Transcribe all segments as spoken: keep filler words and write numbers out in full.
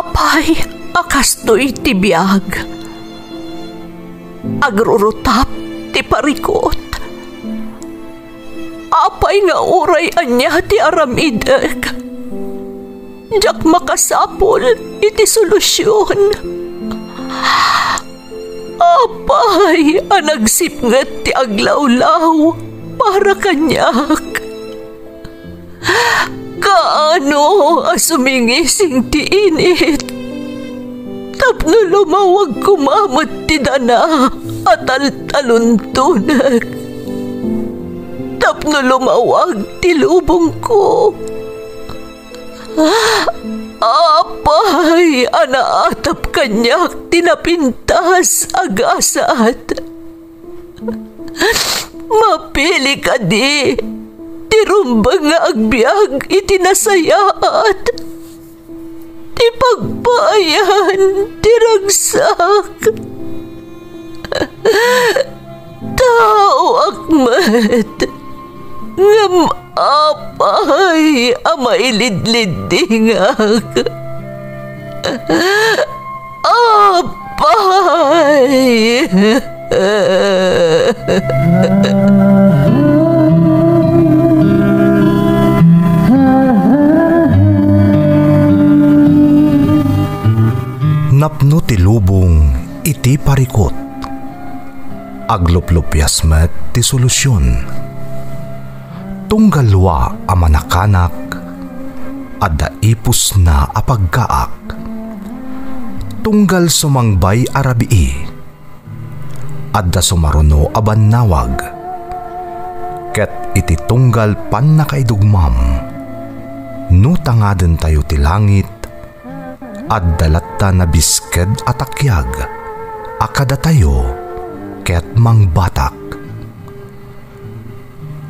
Apay a kastoy ti biag? Agrurutap ti parikut. Apay nga uray ania ti aramidek, diak makasapul iti solusion. Apay a nagsipnget ti aglawlaw para kaniak? Kaano a sumingising ti init tapno lumawag koma met ti dana a taltaluntonek, tapno lumawag ti lubongko? Apay a naatap kaniak ti napintas a gasat? Mapili kadi ti rumbeng nga agbiag iti nasayaat, ti pagpaayan ti ragsak? Taoak met, ngem apay a mailidliddingak? Apay! Napno ti lubong iti parikut. Agluplupias met ti solusion. Tunggal lua a manakanak, adda ipusna a pagkaak. Tunggal sumangbay a rabii, adda sumaruno a bannawag. Ket iti tunggal pannakaidugmam, no tangadentayo ti langit, adda latta nabisked a takiag a kadatayo ket mangbatak.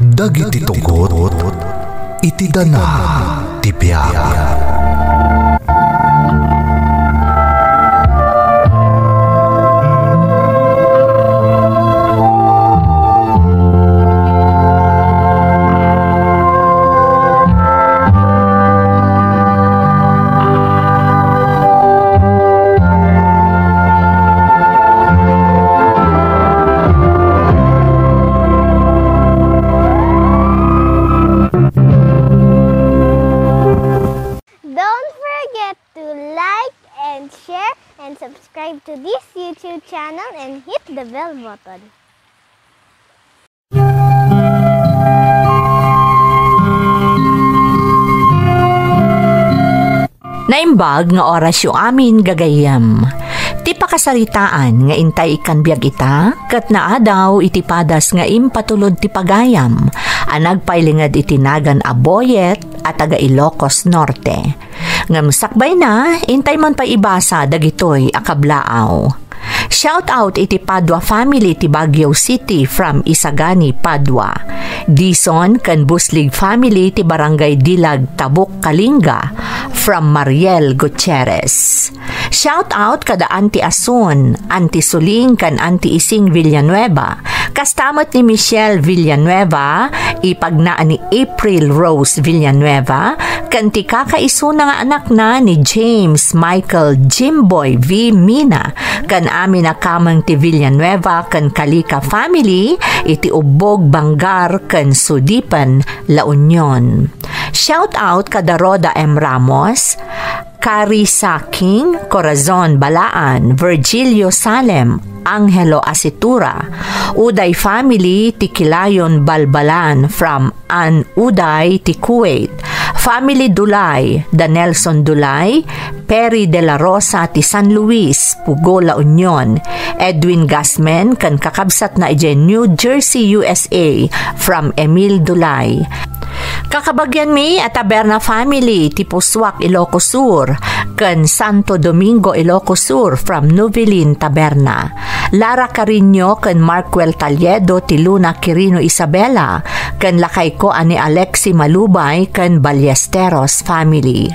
Dagiti tugot iti dana ti biag. Don't forget to like and share and subscribe to this YouTube channel and hit the bell button. Naimbag nga orasyo amin, gagayyem. Ti pakasaritaan nga intay ikkan biag ita, ket naadaw iti padas nga impatulod ti pagayam a nagpailinged iti nagan a Boyet a taga Ilocos Norte. Ngem sakbayna, intay man pay ibasa dagitoy a kablaaw. Shout out iti Padua family ti Baguio City from Isagani, Padua. Dison ken Buslig family ti Barangay Dilag, Tabuk, Kalinga from Mariel Gutierrez. Shout out kada Auntie Asun, Auntie Suling ken Auntie Ising Villanueva. Kasta met ni Michelle Villanueva, ipagnaan ni April Rose Villanueva, ken ti kakaisuna nga anakna ni James Michael Jimboy V Mina, ken amin a kameng ti Villanueva ken Kalika family iti Ubbog, Bangar ken Sudipen, La Union. Shout out kada Rhoda M Ramos, Kari Saking, Corazon Balaan, Virgilio Salem, Angelo Asitura, Uday family ti Kilayon Balbalan from An Uday ti Kuwait, family Dulay, da Nelson Dulay, Perry de la Rosa ti San Luis, Pugo, La Union, Edwin Gasmen ken kakabsatna idiay New Jersey, U S A, from Emil Dulay. Kakabagianmi a Taberna family ti Pusuak, Ilocos Sur, ken Santo Domingo, Ilocos Sur from Novelin Taberna. Lara Carino ken Markwell Taliedo ti Luna Quirino Isabela, ken lakayko a ni Alexi Malubay ken Ballesteros family.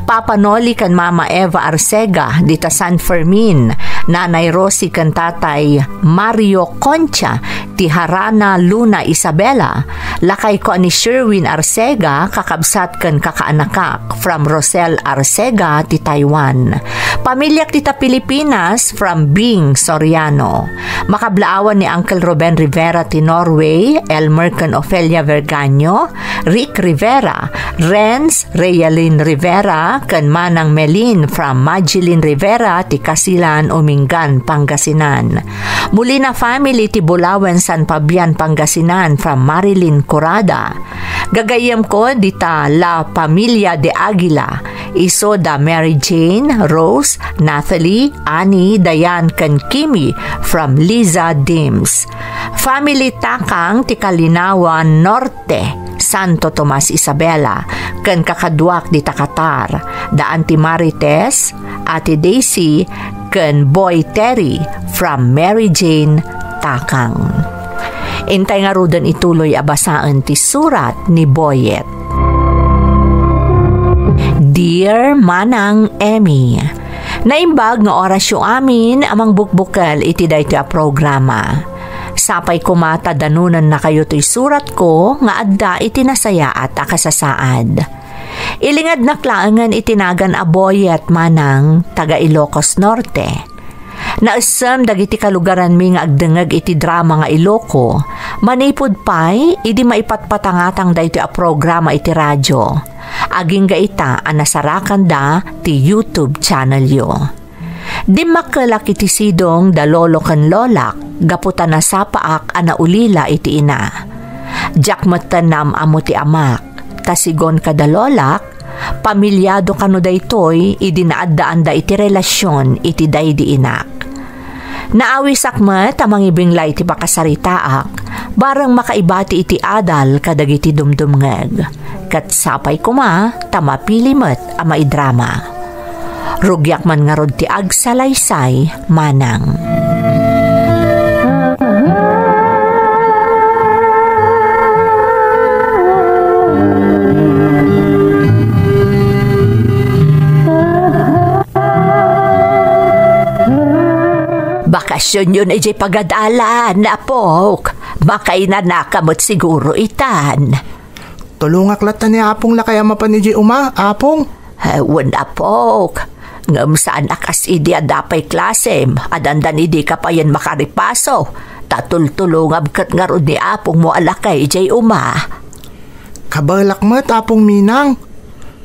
Papa Noli ken Mama Eva Arcega, dita San Fermin, Nanay Rosie ken Tatay Mario Concha, ti Harana Luna Isabela, lakayko a ni Sherwin Arcega, kakabsat ken kakaanakak, from Rosel Arcega, ti Taiwan. Pamiliak dita Pilipinas, from Bing Soriano. Makablaawan ni Uncle Ruben Rivera ti Norway, Elmer ken Ofelia Vergaño, Rick Rivera, Renz, Realin Rivera, ken Manang Melin from Magilin Rivera ti Kasilan, Umingan, Pangasinan. Molina family ti Bulawen, San Fabian, Pangasinan from Marilyn Curada. Gagayyemko dita La Familia de Aguila, isu da Mary Jane, Rose, Natalie, Annie, Diane, ken Kimi from Liza Dims. Family Takang ti Kalinawan Norte, Santo Tomas Isabela, ken kakaduak dita Qatar, da Auntie Marites, Ate Daisy, ken Boy Terry from Mary Jane Takang. Intay ngaruden ituloy a basaen ti surat ni Boyet. Dear Manang Emmy, naimbag nga orasyo amin a mangbukbukel iti daytoy a programa. Sapay koma ta danonennakayo toy suratko nga adda iti nasayaat a kasasaad. Ilingednak laengen iti nagan a Boyet, Manang, taga Ilocos Norte. Naessem dagiti kalugaranmi nga agdengngeg iti drama nga Iloco, manipud pay idi maipatpatangatang daytoy a programa iti radio. Agingga ita a nasarakanda ti YouTube channelyo. Dimmakkelak iti sidong da lolo ken lolak gapu ta nasapaak a naulila iti ina. Diak metten naam-ammo ti amak, ta sigon kada lolak, pamilyado kano daytoy idi naaddaanda iti relasion iti daydi inak. Naawisak met a mangibinglay ti pakasaritaak, bareng makaibati iti adal kadagiti dumdumngeg. Ket sapay koma ta mapili met a maidrama. Rugiak man ngarud ti agsalaysay, Manang. Bakasionyon idiay pagadalan, apok. Makainanaka met siguro itan. Tulongak latta ni Apong lakay a mapan idiay uma, Apong. Eh, wen, apok. Ngem saan a kas idi adda pay klasem, a dandan idi ka payen makaripaso, ta tultulongam ket ngarud ni Apongmo a lakay idiay uma. Kabaelak met, Apong Minang.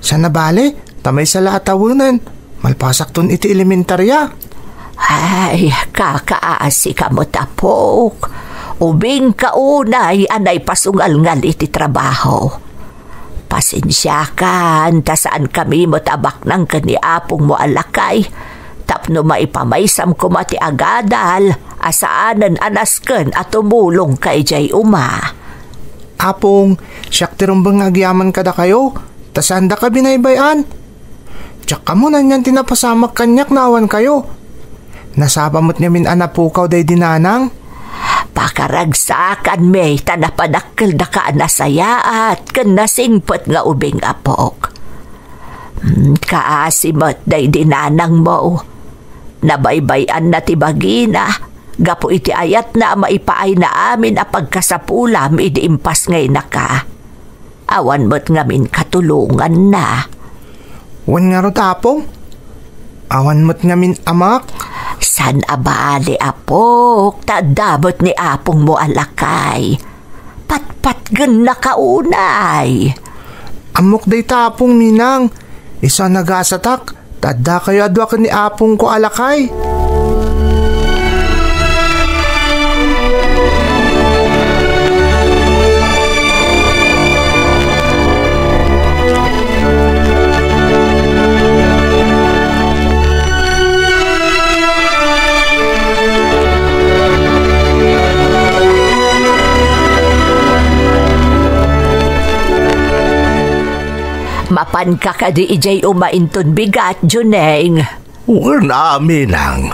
Saan a bale, ta maysa la a tawenen. Malpasakton iti elementaria. Ay, kakaasika met, apok. Ubingka unay a naipasungalngal iti trabaho. Pasensiakan ta saankami met a baknang ken ni Apongmo a lakay tapno maipamaysam koma ti agadal a saanen a nasken a tumulongka idiay uma. Apong, siak ti rumbeng nga agyaman kadakayo, ta saandaka binaybay-an. Diak ammo anian ti napasamak kaniak no awan kayo. Nasapa met ngamin a napukaw daydi nanang. Pakaragsakanmi ta napadakkeldaka a nasayaat ken nasingpet nga ubing, apok. Hmm, kaasi met daydi nanangmo. Nabaybay-anna ti bagina gapu iti ayatna a maipaayna amin a pagkasapulam idi impasngaynaka. Awan met ngamin katulonganna. Wen ngarud, Apong? Awan met ngamin amak? Saan a bale, apok, ta adda met ni Apongmo a lakay. Patpatgennaka unay. Ammok dayta, Apong Minang. Isu a nagasatak, ta addakayo a dua ken ni apongko a lakay. Mapanka kadi idiay uma inton bigat, Juneng? Wen a, Minang.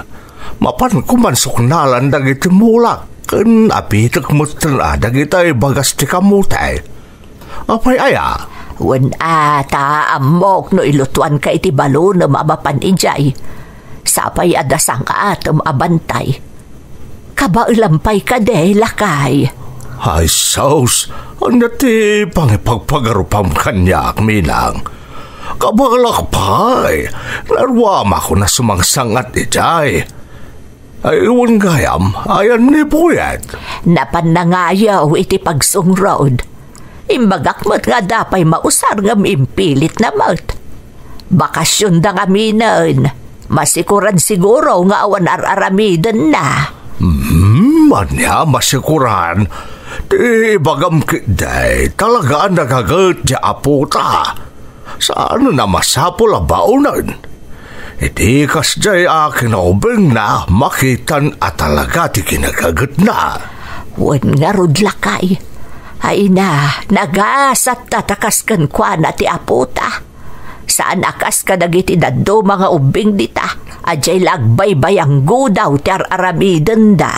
Mapanko man suknalan dagiti mulak. Ken apitek metten a dagitay bagas ti kamote. Apay aya? Wen a, ta ammok no ilutuanka iti balonem a mapan idiay. Sapay a dasangaatem a bantay. Kabaelam pay kadi, lakay? Ay, sus! Ania ti pangipagpagarupam kaniak, Minang? Kabaelak pay. Naruamako a sumangsangat idiay. Ay, wen gayam, ayan ni Buyet? Napan nangayo iti pagsungrod. Imbagak met nga adda pay mausar ngem impilitna met. Bakasionda ngaminen. Masikuran siguro nga awan ar-aramidenna. Hmm, ania masikuran? Ti ibagam ketdi, talaga a nagaget ti apota. Saan a masapul a baonen. Iti kasdiay a kinaubingna, makitan a talaga ti kinagagetna. Wen ngarud, lakay. Ay na, nagasatta ta kas kenkuana ti apota. Saan a kas kadagiti dadduma nga ubbing dita, a diay la agbaybayanggudaw ti ar-aramidenda.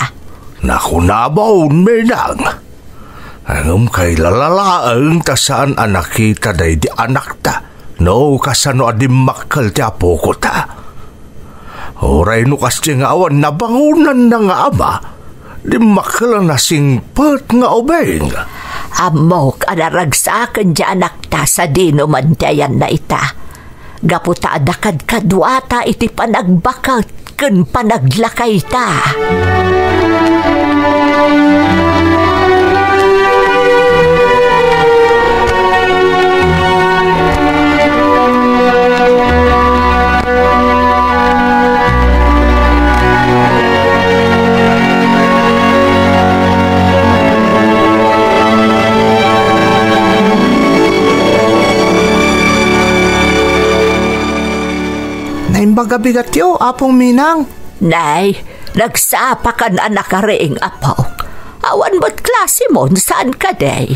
Nakunam, Minang. Ngem kailala laeng ta saan a nakita daydi anakta no kasano a dimmakkel ti apokota. Uray no kasdi nga awan nabangonanna nga ama, dimmakkel a nasingpet nga ubing. Ammok a naragsaken ti anakta sadino man ti ayanna ita. Gapu ta adda kadkaduata iti panagbaket ken panaglakayta. Naimbag a bigatyo, Apong Minang. Nay, nagsapakan a nakaring, apok. Awan met klasemon, saan kadi?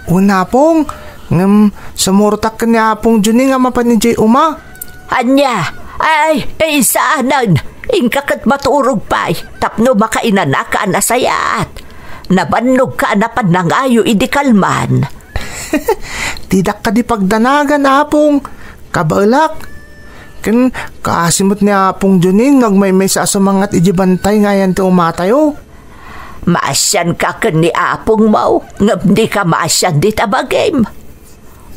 Wen, Apong, ngem sumurtak ken ni Apong Johnny nga mapan idiay uma. Ania? Ay, ay, saanen. Inka ket maturog pay, tapno makainanaka a nasayaat. Nabannogka a napan nangayo idi kalman. Didak kadi pagdanagan, Apong. Kabaelak. Ken kaasi met ni Apong Johnny no agmaymaysa a sumangat idiay bantay nga ayan ti umatayo. Maasianka ken ni apongmo, ngem dika maasian dita bagim.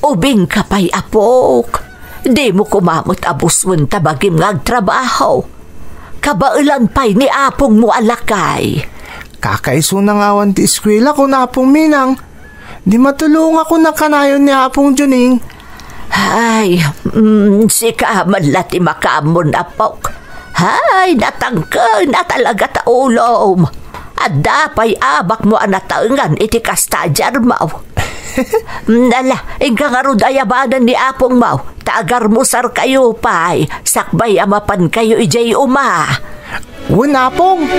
Ubingka pay, apok. Dimo koma met a busuen ta bagim nga agtrabaho. Kabaelan pay ni apongmo a lakay. Kakaisuna nga awan ti eskuela, kun Apong Minang. Di matulongak, kuna kanayon ni Apong Johnny. Ay, mm, sika man la ti makaammon, apok. Ay, natangken a talaga ta ulom. Adda pay abakmo a nataengan iti kasta a diarmo. Nala, inka ngarud ayabanen ni apongmo, ta agarmusarkayo pay, sakbay a mapankayo idiay uma. Wen, Apong.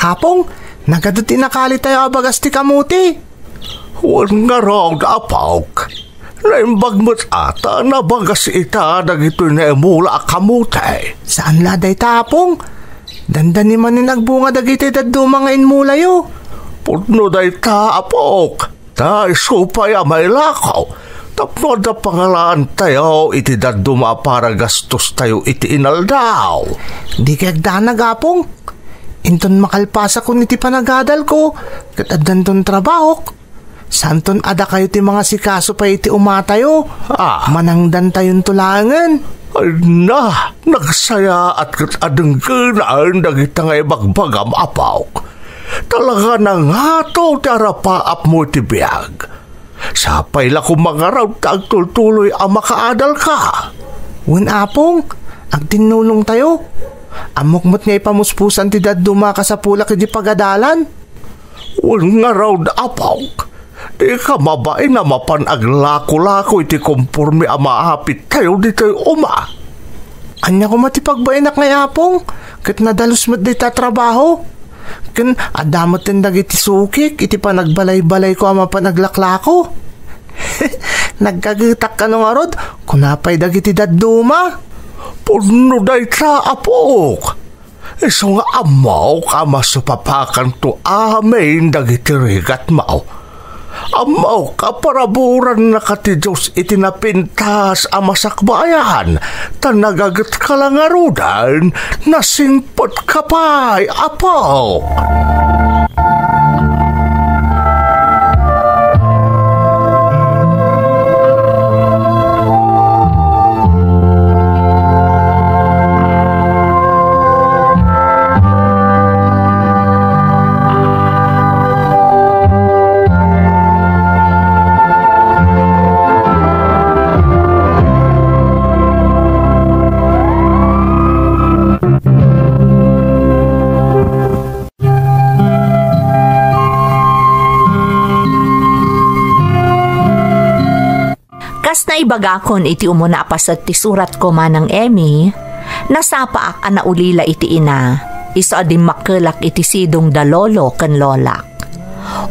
Apong, nagadu ti nakalitayo a bagas ti kamote. Wen ngarud, apok. Naimbag met ata a nabagas ita dagitoy naimula a kamote. Saan la dayta, Apong? Dandani manen agbunga dagiti dadduma nga inmulayo. Pudno dayta, apok. Ta isu pay a mailako tapno adda pangalaantayo iti dadduma a paragastostayo iti inaldaw. Dikay agdanag, Apong. Inton makalpasakon iti panagadalko, ket addanton trabahok. Saanton a dakayo ti mangasikaso pay iti umatayo. Ah. Manangdantayonto laengen. Ay na, nagsayaat ket a denggenan dagita nga ibagbagam, apok. Talaga nangato ti arapaapmo iti biag. Sapay la koma ngarud ta agtultuloy a makaadalka. Wen, Apong, agtinnulongtayo. Ammok met nga ipamuspusan ti dadduma a kasapulak iti pagadalan. Wen ngarud, apok, Ika mabain a mapan aglako-lako iti kompormi a maapittayo ditoy uma. Ania koma ti pagbainak ngay, Apong? Ket nadalus met dayta a trabaho. Ken adda metten dagiti sukik iti panagbalay-balayko a mapan aglaklako. Nagkagetak kano ngarud, kuna pay dagiti dadduma. Pudno dayta, apok. Isu nga ammok a masupapakanto amin dagiti rigatmo. Ammok a paraburannaka ti Dios iti napintas a masakbayan, ta nagagetka la ngaruden, nasingpetka pay, Apo. Kas naibagakon iti umuna a paset ti suratko, Manang Emmy, nasapaak a naulila iti ina, isu a dimmakkelak iti sidong da lolo ken lolak.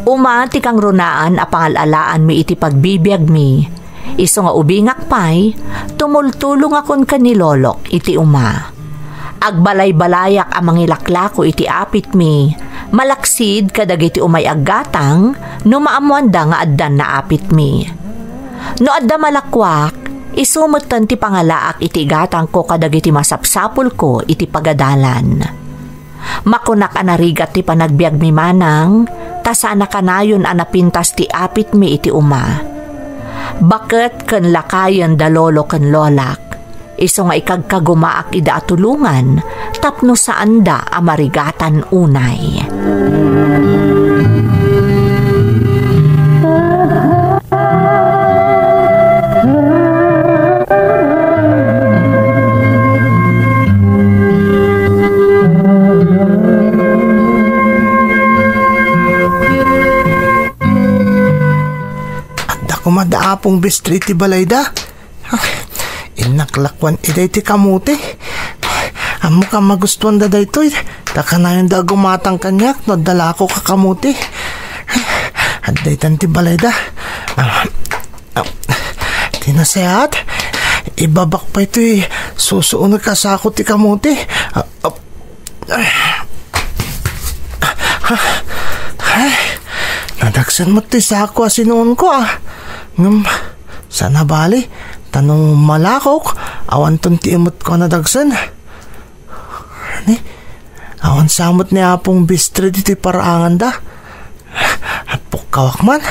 Uma ti kangrunaan a pangal-alaanmi iti pagbibiagmi, isu nga ubingak pay, tumultulongakon ken ni lolok iti uma. Agbalay-balayak a mangilaklako iti apitmi, malaksid kadagiti umay aggatang no maammoanda nga addan naapitmi. No adda malakuak, isu metten ti pangalaak iti igatangko kadagiti masapsapulko iti pagadalan. Makunak a narigat ti panagbiagmi manang, ta saan a kanayon a napintas ti apitmi iti uma. Baket ken lakayen da lolo ken lolak. Isu nga ikagkagumaak ida a tulongan tapno saanda a marigatan unay. Adda koma da Apong Bistri ti balayda. Ay, innak lakuan iday ti kamote. Ammok a magustuanda daytoy, ta kanayonda a gumatang kaniak no adda lakok a kamote. Adda itan ti balayda. Ah, ah, ti nasayaat, ibabak pay toy susuonek a sako ti kamote. Ah, ah, Ay, nadagsen met ti sako a sinuonko, a. Ngem, saan a bali, ta no malakok, awanton ti imetko a nadagsen. Ni, awan sa met ni Apong Bistri ditoy paraanganda. Pukkawak man.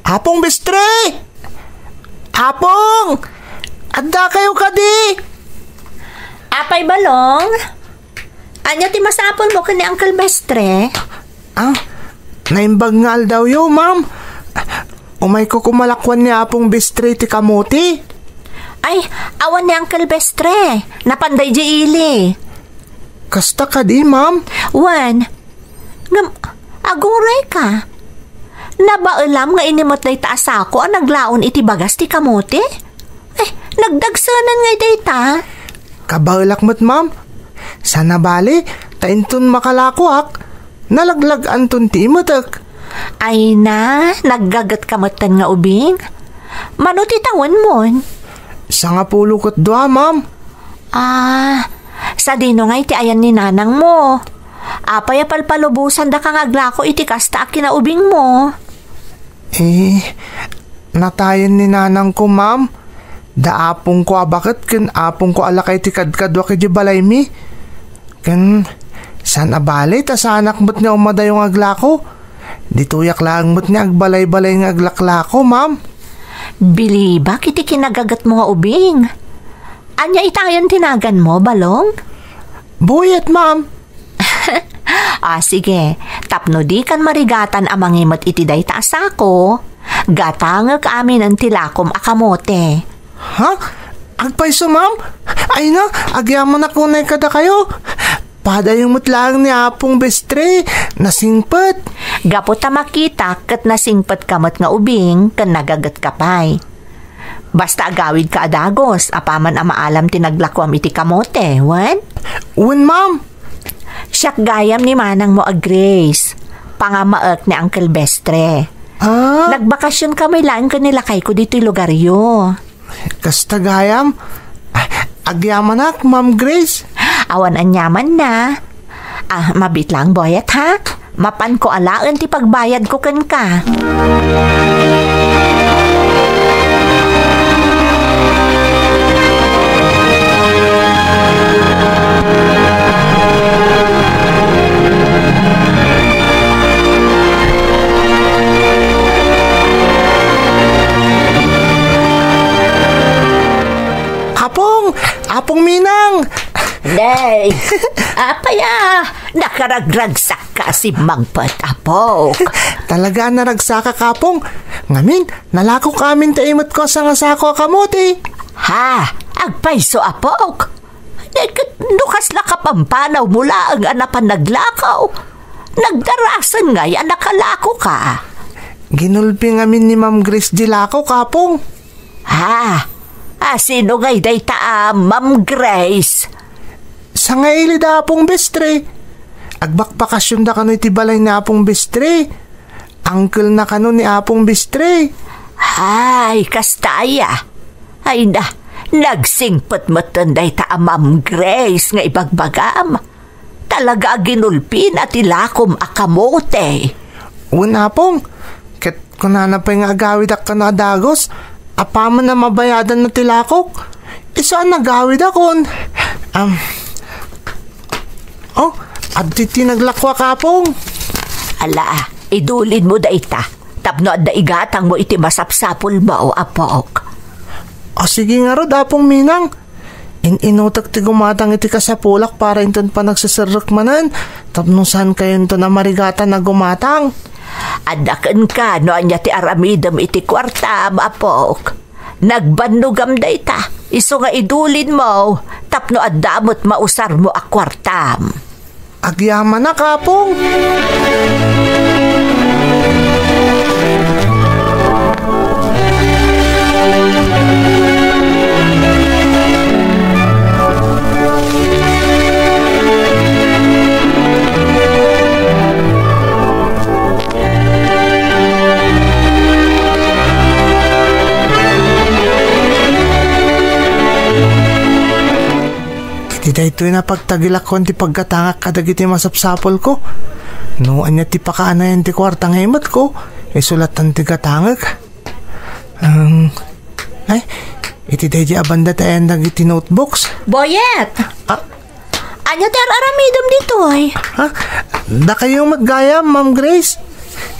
Apong Bistri! Apong! Adda kayo kadi? Apay Balong? Ania ti masapulmo ken ni Uncle Bestre? Ah, naimbag nga aldawyo, ma'am. Umayko koma lakuan ni Apong Bestre ti kamote. Ay, awan ni Uncle Bestre. Napan daydiay ili. Kasta kadi, ma'am? Wen. Ngem, aguray ka. Nabaelam nga inimet dayta a sako a naglaon iti bagas ti kamote? Eh, nagdagsenan ngay dayta? Kabaelak met, ma'am. Saan a bali, ta inton makalakoak, nalaglag-anton ti imetek. Ay na, naggaget ka metten nga ubing? Mano ti tawenmon? Sangapulo ket dua, ma'am. Ah, sadino ngay ti ayan ni nanangmo? Apay a palpalubosandaka nga aglako iti kasta a kinaubingmo? Eh, natayen ni nanangko, ma'am. Da apongko a baket ken apongko a lakay ti kadkaduak idiay balaymi. Ken saan a bali ta saanak met nga umadayo nga aglako. Ditoyak laeng met nga agbalay-balay nga aglaklako, ma'am. Bilibak iti kinagagetmo nga ubing. Ania itayen ti naganmo, Balong? Buyet, ma'am. Ah, sige. Tapno dikan marigatan a mangimet iti dayta a sako, gatangek aminen ti lakom a kamote. Ha? Agpayso, ma'am? Ay na, agyamanak unay kadakayo. Padayo met laeng ni Apong Bestre, nasingpet. Gapu ta makitak ket nasingpetka met nga ubing ken nagagetka pay. Basta agawidka a dagus, apaman a maalam ti naglakuam iti kamote, wen? Wen, ma'am. Siak gayam ni manangmo a Grace. Pangamaek ni Uncle Bestre. Ah? Nagbakasion kami laeng ken ni lakayko ditoy lugaryo. Kasta gayam? Ay, agyamanak, Ma'am Grace. Awan aniamanna. Ah, mabiit lang, Boyet, ha? Mapanko alaen ti pagbayadko kenka. Apong! Apong Minang! Nay! Apay a, nakaragragsakka a simmangpet, apok. Talaga a naragsakak, Apong. Ngamin, nalakok amin ti imetko a sangasako a kamote. Ha? Agpayso, apok? Ket no kasla kapampanawmo laeng a napan naglakaw, nagdarasen ngay a nakalakoka. Ginulpi ngamin ni Ma'am Grace di lakok, Apong. Ha? A, sino ngay dayta a Ma'am Grace? Sangaili da Apong Bestre. Agbakbakasionda kano iti balay ni Apong Bestre. Uncle na kano ni Apong Bestre. Ay, kasta aya. Ay na, nagsingpet metten dayta a Ma'am Grace nga ibagbagam. Talaga a ginulpina ti lakom a kamote. Wen, Apong, ket kunana pay nga agawidak kano a dagus, apaman a mabayadanna ti lakok. Isu a nagawidakon. Am, oh, adtoy ti naglakuak, Apong. Ala, idulinmo dayta, tapno adda igatangmo iti masapsapulmo, apok. O, sige ngarud, Apong Minang. In-inutek ti gumatang iti kasapulak para inton panagseserrek manen, tapno saankayonton a marigatan a gumatang. Adda kenka no ania ti aramidem iti kuartam, apok. Nagbannogam dayta, isu nga idulinmo, tapno adda met mausarmo a kuartam. Agyamanak, Apong. Iti daytoy a pagtagilakuan ti paggatangak kadagiti masapsapulko. No ania ti pakaanayan ti kuarta nga imetko, isu latta ti gatangek. Ang, ay, iti daydi a banda ti ayan dagiti notebooks. Boyet! Ah? Ania ti ar-aramidem ditoy? Ha? Dakayo met gayam, Ma'am Grace?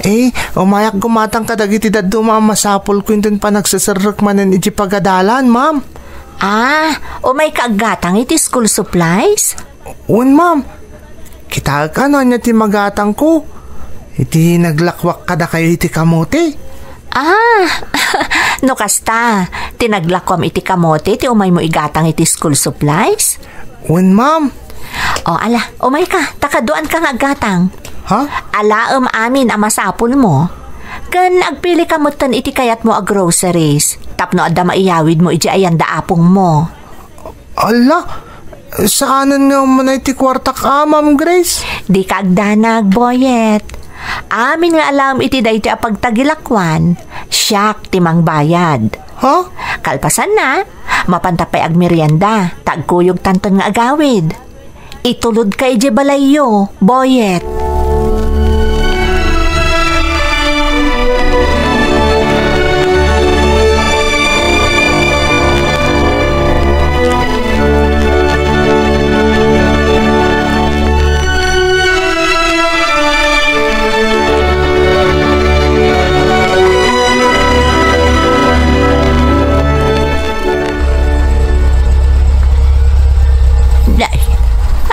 Eh, umayak gumatang kadagiti dadduma a masapulko inton panagseserrek manen iti pagadalan, ma'am. Ah, umayka aggatang iti school supplies? Wen, ma'am. Kitaek a no ania ti magatangko iti naglakuak kadakayo iti kamote. Ah, no kasta, ti naglakuam iti kamote ti umaymo igatang iti school supplies? Wen, ma'am. O, ala, umayka, ta kaduaanka nga aggatang. Ha? Alaem amin a masapulmo. Ken agpilika metten iti kayatmo a groceries, tapno adda maiyawidmo idiay ayan da apongmo. Ala, saanen nga umanay ti kuartak a, Ma'am Grace? Dika agdanag, Boyet. Amin nga alaem iti daytoy a pagtagilakuan, siak ti mangbayad. Ha? Kalpasanna, mapanta pay agmerienda, ta agkuyogtanton nga agawid. Itulodka idiay balayyo, Boyet. Nay,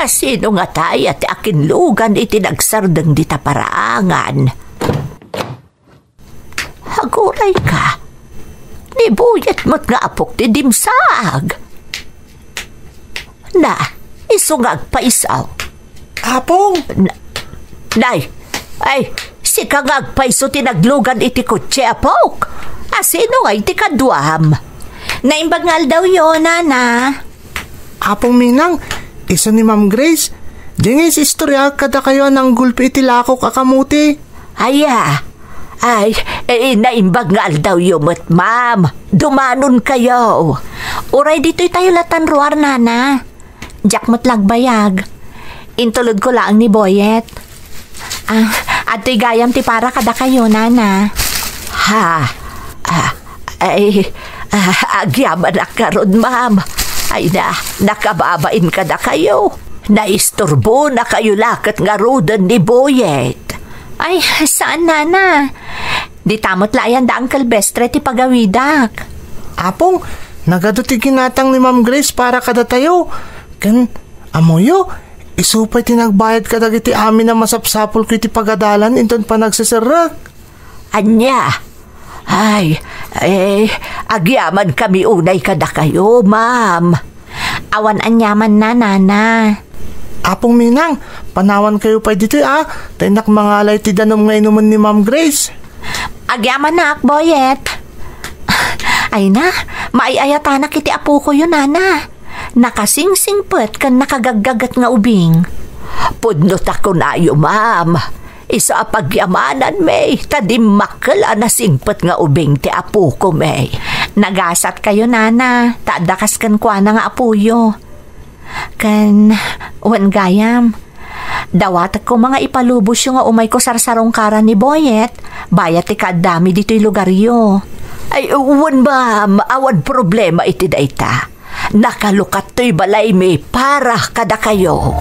asino nga taya ti akinlugan iti nagsardeng dita paraangan? Aguray ka, ni Boyet met nga apok ti dimsaag. Na, isu nga agpayso. Apong! Na-, Nay, ay, sika nga agpayso ti naglugan iti kotse, apok. Asino nga iti kaduam? Naimbag nga aldawyo, nana. Apong Minang, isu ni Ma'am Grace. Diay nga isistoryaak kadakayo a nanggulpi iti lakok a kamuti. Aya, ay, eh, naimbag nga aldawyo met, ma'am. Dumanonkayo. Uray ditoy tayo latan ruar, nana. Diak met lagbayag. Intulodko laeng ni Boyet. Ah, adtoy gayam ti para kadakayo, nana. Ha? Ah, ay, ah, agyamanak ngarud, ma'am. Ay na, nakababain kadakayo. Naisturbonakayo la ket ngaruden ni Boyet. Ay, saan, nana? Dita met la ayan da Uncle Bestre ti pagawidak. Apong, nagadu ti ginatang ni Ma'am Grace para kadatayo. Ken, ammoyo, isu pay ti nagbayad kadagiti amin a masapsapulko iti pagadalan inton panagseserrek. Ania? Ay, eh, agyamankami unay kadakayo, ma'am. Awan aniamanna, nana. Apong Minang, panawankayo pay ditoy, a. Ta innak mangalay ti danum nga inumen ni Ma'am Grace. Agyamanak, Boyet. Ay na, maay-ayatanak iti apokoyo, nana. Nakasingsingpet ken nakagaggaget nga ubing. Pudno ta kunayo, ma'am. Isu a pagyamananmi, ta dimmakkel a nasingpet nga ubing ti apokon. Nagasatkayo, nana, ta adda kas kenkuana nga apoyo. Ken, wen gayam, dawatek koma nga ipalubosyo nga umayko sarsarungkaran ni Boyet, bayat ti kaaddami ditoy lugaryo. Ay, wen, ma'am, awan problema iti dayta. Nakalukat toy balaymi para kadakayo.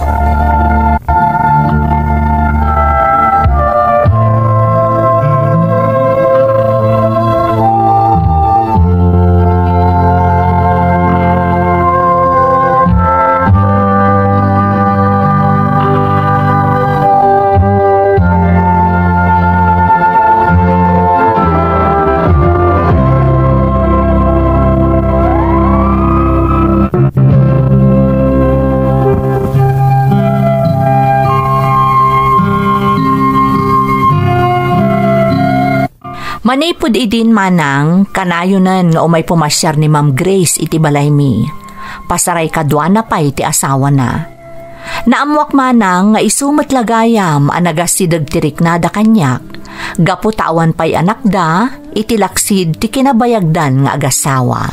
Manipud idin, Manang, kanayonen nga umay pumasiar ni Ma'am Grace iti balaymi. Pasaray kaduana pay ti asawana. Naammoak, Manang, nga isu met la gayam a nagasideg ti riknada kaniak, gapu ta awan pay anakda iti laksid ti kinabayagdan nga agasawa.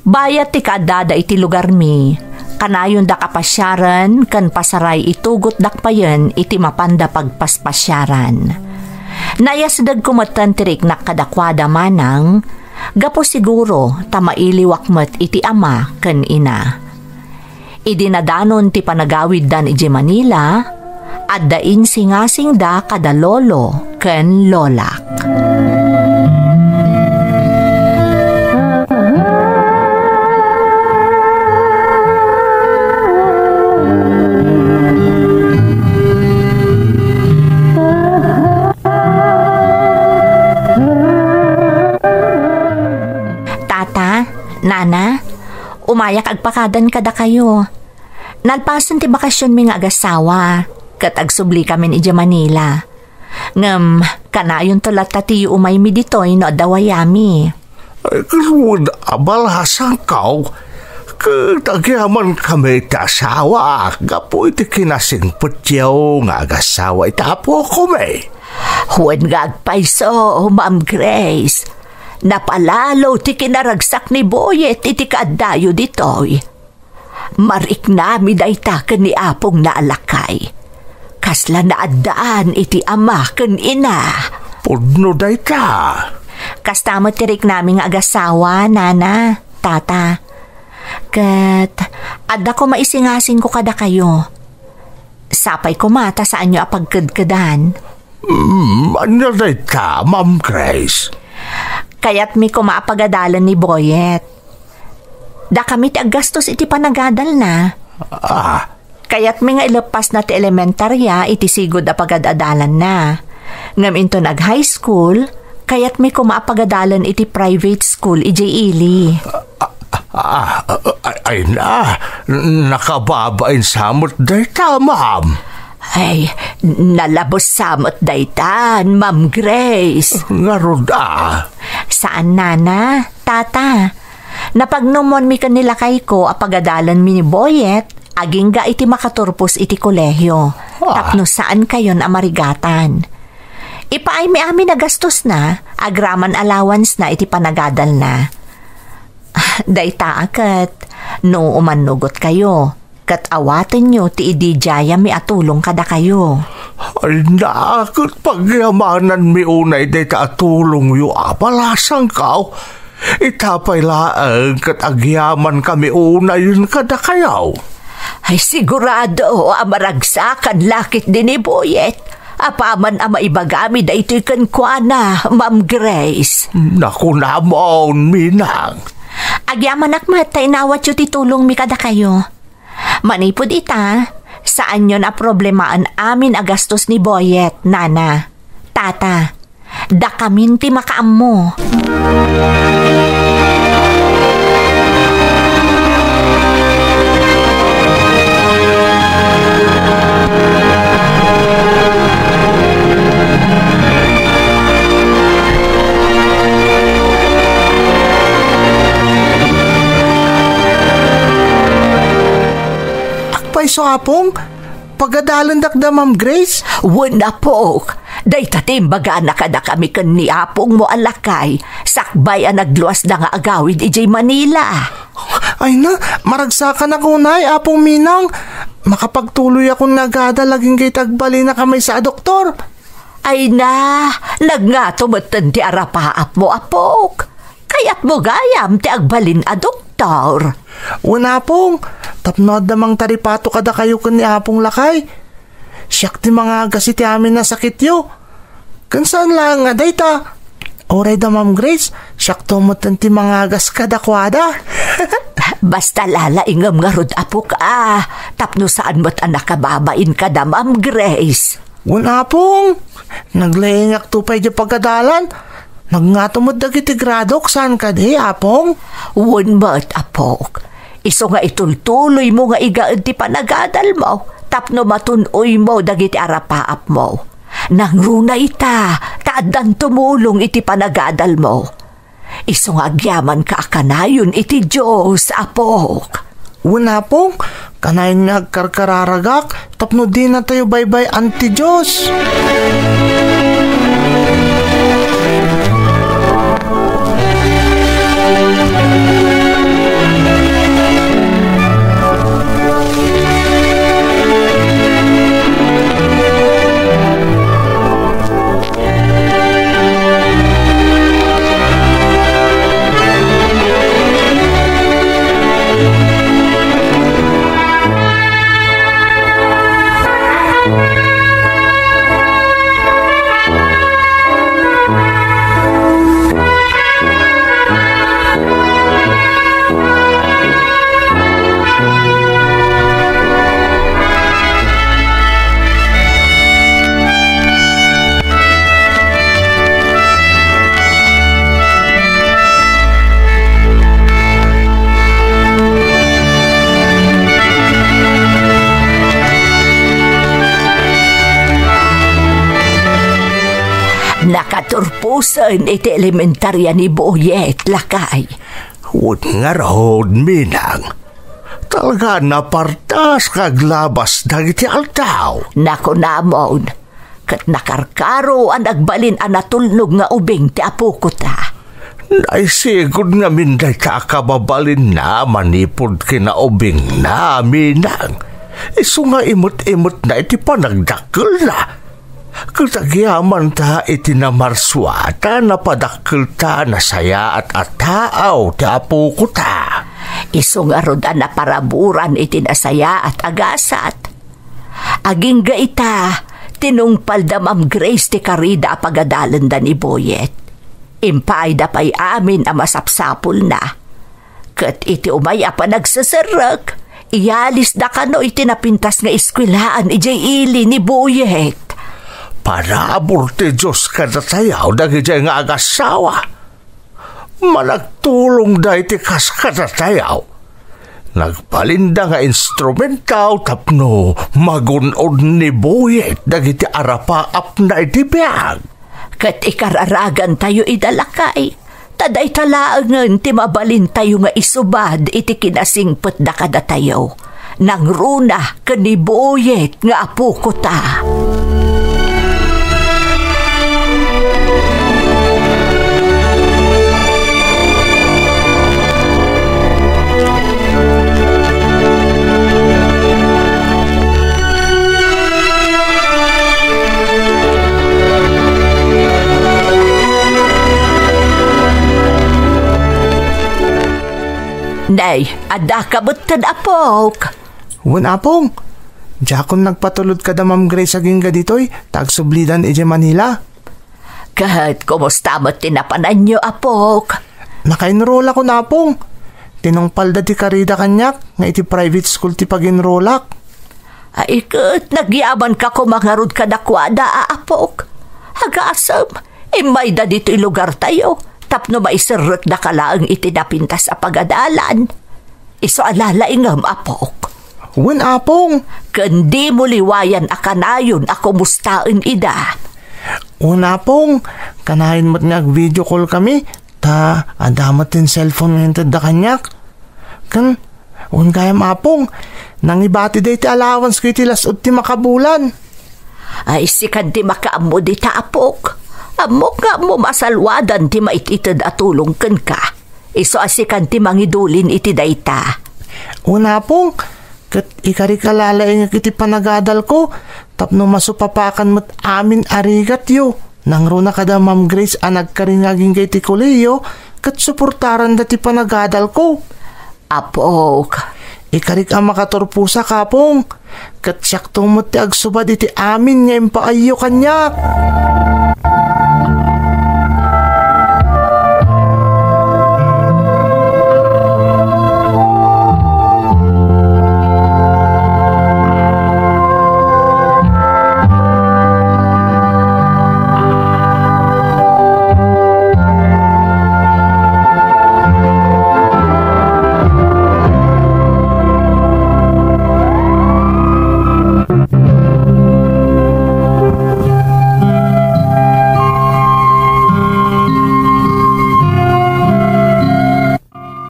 Bayat ti kaaddada iti lugarmi, kanayondak a pasiaren ken pasaray itugotdak payen iti mapanda pagpaspasiaran. Naiyasidegko metten ti riknak kadakuada, Manang, gapu siguro ta mailiwak met iti ama ken ina. Idi nadanon ti panagawiddan idiay Manila, adda insingasingda kada lolo ken lolak. Tata, Nana, umayak agpakadan kadakayo. Nalpasen ti bakasionmi nga agasawa, ket agsubli kamin idiay Manila. Ngem, kanayonto latta ti umaymi ditoy no adda wayami. Ay, ket wen a balasangko, ket agyamankami ti asawaak gapu iti kinasingpetyo nga agasawa iti apokomi. Wen nga agpayso, Ma'am Grace. Napalalo ti kinaragsak ni Boyet iti kaaddayo ditoy. Mariknami dayta ken ni apongna a lakay. Kasla naaddaan iti ama ken ina. Pudno dayta. Kasta met ti riknami nga agasawa, Nana, Tata. Ket adda koma isingasingko kadakayo. Sapay koma ta saanyo a pagkedkedan. Hmm, ania dayta, Ma'am Grace? Kayatmi koma a pagadalen ni Boyet. Dakami ti aggastos iti panagadalna. Ah. Kayatmi nga ileppasna ti elementaria iti sigud a pagad-adalanna. Ngem inton ag-high school, kayatmi koma a pagadalen iti private school idiay ili. Ah, ah, ah, ay, ay na. Nakababain sa met dayta, ma'am. Ay, nalabes sa met daytan, Ma'am Grace. Ngarud, a? Saan, Nana, Tata. Napagnumonmi ken ni lakayko a pagadalenmi ni Boyet, agingga iti makaturpos iti kolehio, ah, tapno saankayon a marigatan. Ipaaymi amin a gastosna, agraman allowance-na iti panagadalna. Dayta a ket, no umannugotkayo, ket awatenyo ti idi diayami a tulong kadakayo. Ay, na, ket pagyamananmi unay dayta a tulongyo a balasangko. Ita pay laeng ket agyamankami unayen kadakayo. Ay, sigurado a maragsakan la ketdi ni Boyet. Apaman a maibagami daytoy kenkuana, Ma'am Grace. Nakunamon, Minang. Agyamanak met ta inawatyo ti tulongmi kadakayo. Manipud ita, saanyon a problemaen amin a gastos ni Boyet, Nana, Tata. Dakamin ti makaammo. Agpayso, Apong, pagadalendak da, Ma'am Grace? Wen, apok. Dayta ti imbagana kadakami ken ni apongmo a lakay, sakbay a nagluasda nga agawid idiay Manila. Ay na, maragsakanak unay, Apong Minang. Makapagtuloyakon nga agadal agingga iti agbalinnak a maysa a doktor. Ay na, nagngato metten ti arapaapmo, apok. Kayatmo gayam ti agbalin a doktor? Wen, Apong, tapno adda mangtaripato kadakayo ken ni Apong lakay. Siak ti mangagas iti amin a sakityo. Ken saan laeng a dayta. Uray da Ma'am Grace, siakto met ti mangagas kadakuada. Basta lalaingem ngarud, apok, a, tapno saan met a nakababain kada Ma'am Grace. Wen, Apong, naglaingakto pay di pagadalan. Nagngato met dagiti gradok, saan kadi, Apong? Wen met, apok. Isu nga itultuloymo nga igaed ti panagadalmo tapno matun-oymo dagiti arapaapmo. Nangruna ita, ta addan tumulong iti panagadalmo. Isu nga agyamanka a kanayon iti Dios, apok. Wen, Apong, kanayon nga agkarkararagak tapno dinatayo baybay-an ti Dios. Nakaturposen iti elementaria ni Boyet, lakay. Wen ngarud, Minang. Talaga napartas nga aglabas dagiti aldaw. Nakunamon, ket nakarkaro a nagbalin a natulnog nga ubing ti apokota. Naisigud ngamin dayta a kababalinna manipud kinaubingna, Minang. Isu nga imet-imetna iti panagdakkelna. Ket agyamanta iti namarsuata, napadakkelta, nasayaat a taaw ti apokota. Isu ngarud a naparaburan iti nasayaat a gasat. Agingga ita, tinungpalda Ma'am Grace ti karida a pagadalenda ni Boyet. Impaayda pay amin a masapsapulna. Ket iti umay a panagseserrek, iyalisda kano iti napintas nga eskuelaan idiay ili ni Boyet. Parabur ti Dios kadatayo dagidiay nga agassawa. Managtulongda iti kas kadatayo. Nagbalinda nga instrumentaw tapno magun-od ni Boyet dagiti arapaapna iti biag. Ket ikararagantayo ida, lakay, ta dayta laengen ti mabalintayo nga isubad iti kinasingpetda kadatayo. Nangruna ken ni Boyet nga apoko ta. Nay, adda ka metten, apok? Wen, apong. Diakon nagpatulod kada Ma'am Grace agingga ditoy, ta agsublidan idiay Manila. Ket kumusta met ti napananyo, apok? Naka-enrollakon, apong. Tinungpalda ti karida kaniak nga iti private school ti pag-enrollak. Ay, ket nagyamanka koma ngarud kadakuada, a apok. Agasem, immayda ditoy lugartayo tapno maiserrekdaka laeng iti napintas a pagadalan. Isu a lalaingem, apok. Wen, apong. Ken dimo liwayan a kanayon a kumustaen ida. Wen, apong. Kanayon met nga ag-video call kami, ta adda met ti cellphone nga intedda kaniak. Ken, wen gayam, apong, nangibati dayta allowance ko iti las-ud ti makabulan. Ay, sikan ti makaammo dita, apok. Ammok nga ammo masalwadan ti mait-ited a tulong kenka. Isu a sikan ti mangidulin iti dayta. Wen, apong, ket ikarik a lalaingek iti panagadalko tapno masupapakan met amin a rigatyo. Nangruna kada Ma'am Grace a nagkari nga agingga iti kolehiyo ket suportaranda ti panagadalko. Apok. Ikarik a makaturposak, apong. Ket siakto met ti agsubad iti amin nga impaayyo kaniak.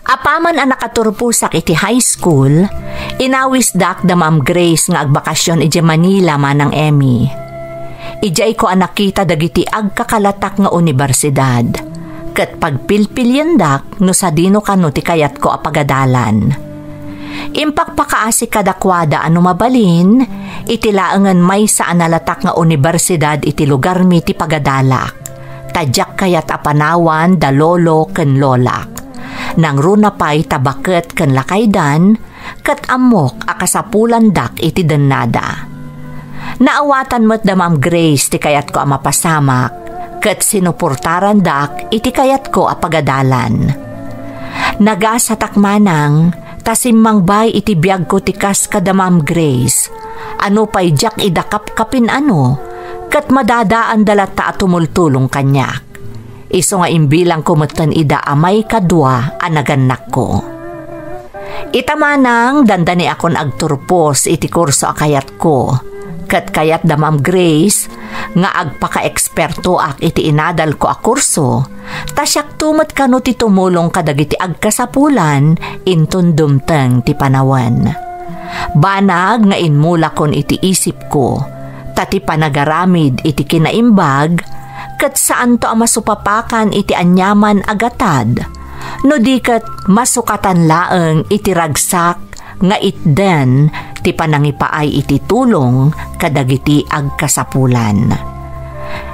Apaman a nakaturposak iti high school, inawisdak da Ma'am Grace nga agbakasyon idiay Manila, Manang Emmy. Idiayko a nakita dagiti agkakalatak nga unibersidad, ket pagpilpiliendak no sadino kano ti kayatko a pagadalan. Impakpakaasi kadakuada a no mabalin, iti laengen maysa a nalatak nga unibersidad iti lugarmi ti pagadalak, ta diak kayat a panawan da lolo ken lolak. Nangruna pay ta baket ken lakaydan, ket ammok a kasapulandak iti dennada. Naawatan met da Ma'am Grace ti kayatko a mapasamak, ket sinuportarandak iti kayatko a pagadalan. Nagasatak manang, ta simmangbay iti biagko ti kas kada Ma'am Grace, a nupay diak ida kapkapin-ano, ket madadaanda latta a tumultulong kaniak. Isu nga imbilangko metten ida a maikadua a nagannakko. Ita manang, dandaniakon agturpos iti kurso a kayatko, ket kayat da Ma'am Grace nga agpakaekspertoak iti inadalko a kurso, ta siakto met kano ti tumulong kadagiti agkasapulan inton dumteng ti panawen. Banag nga inmulakon iti isipko, ta ti panagaramid iti kinaimbag ket saanto a masupapakan iti aniaman a gatad, no di ket masukatan laeng iti ragsak nga itden ti panangipaay iti tulong kadagiti agkasapulan.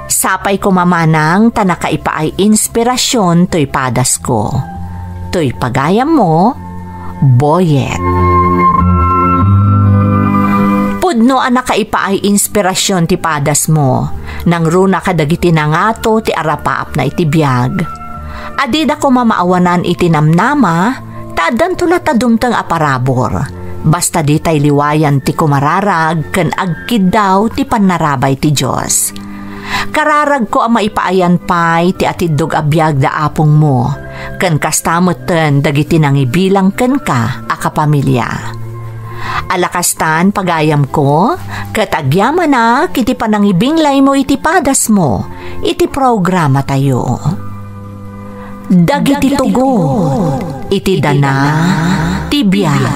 Sapay koma manang ta nakaipaay inspirasyon toy padasko. Toy pagayammo, Boyet. Pudno a nakaipaay inspirasyon ti padasmo, nangruna kadagiti nangato ti arapaapna iti biag. A dida koma maawanan iti namnama, ta addanto latta dumteng a parabur. Basta ditay liwayan ti kumararag ken agkiddaw ti pannarabay ti Dios. Kararagko a maipaayan pay ti atiddog a biag da apongmo, ken kasta metten dagiti nangibilang kenka a kapamilya. Alakastan, pagayamko, ket agyamanak iti panangibinglaymo iti padasmo iti programatayo. Dagiti tugot iti dana ti biag.